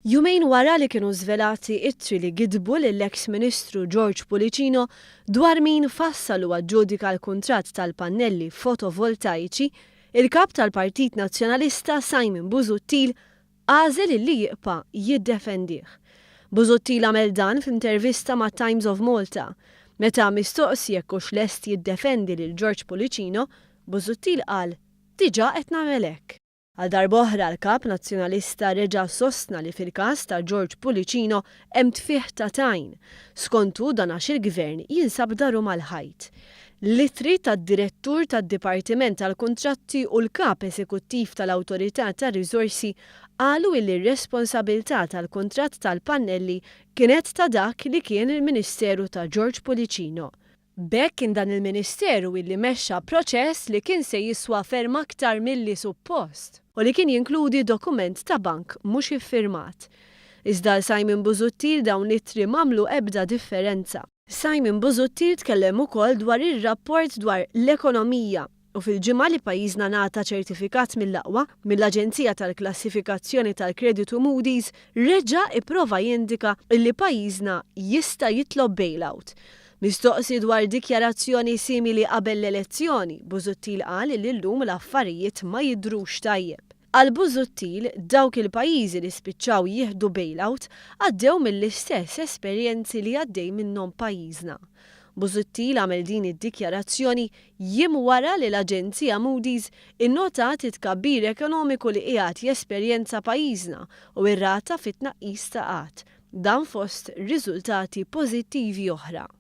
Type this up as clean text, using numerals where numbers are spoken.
Jumejn wara li kienu żvelati ittri li gidbu lill-eks Ministru George Pullicino dwar min fassal u aġġudika l-kuntratt tal-pannelli fotovoltaiċi, il-Kap tal-Partit Nazzjonalista Simon Busuttil għażel illi jibqa' jiddefendih. Busuttil għamel dan f'intervista ma' Times of Malta. Meta mistoqsi jekk hux lest jiddefendi lil George Pullicino, Busuttil qal, Diġà qed nagħmel hekk. Għal darb'oħra l-Kap Nazzjonalista reġa' sostna li fil-każ ta' George Pullicino hemm tfigħ ta' tajn. Skont hu dan għax il-Gvern jinsab daru mal-ħajt. L-ittri tad-Direttur tad-Dipartiment tal-Kuntratti u l-Kap Esekuttiv tal-Awtorità tar-Riżorsi qalu illi r-responsabilità tal-kuntratt tal-pannelli kienet ta' dak li kien il-Ministeru ta' George Pullicino. B'hekk kien dan il-Ministeru illi mexxa proċess li kien se jiswa ferm aktar milli suppost. U li kien jinkludi dokument ta' bank mhux iffirmat. Iżda għal Simon Busuttil dawn l-ittri m'għamlu ebda differenza. Simon Busuttil tkellem ukoll dwar ir-rapport dwar l-ekonomija u fil-ġimgħa li pajjiżna ngħata ċertifikat mill-aqwa mill-aġenzija tal-klassifikazzjoni tal-kreditu Moody's reġa' ipprova jindika illi pajjiżna jista' jitlob bailout. Mistoqsi dwar dikjarazzjoni simili qabel l-elezzjoni, Busuttil qal illi llum l-affarijiet ma jidhrux tajjeb. Għal Busuttil, dawk il-pajjiżi li spiċċaw jieħdu bailout għaddew mill-istess esperjenzi li għaddej minnhom pajjiżna. Busuttil għamel din id-dikjarazzjoni jiem wara li l-aġenzija Moody's innotat it-tkabbir ekonomiku li qiegħed jesperjenza pajjiżna u r-rata fit-tnaqqis ta' qgħad, dan fost riżultati pożittivi oħra.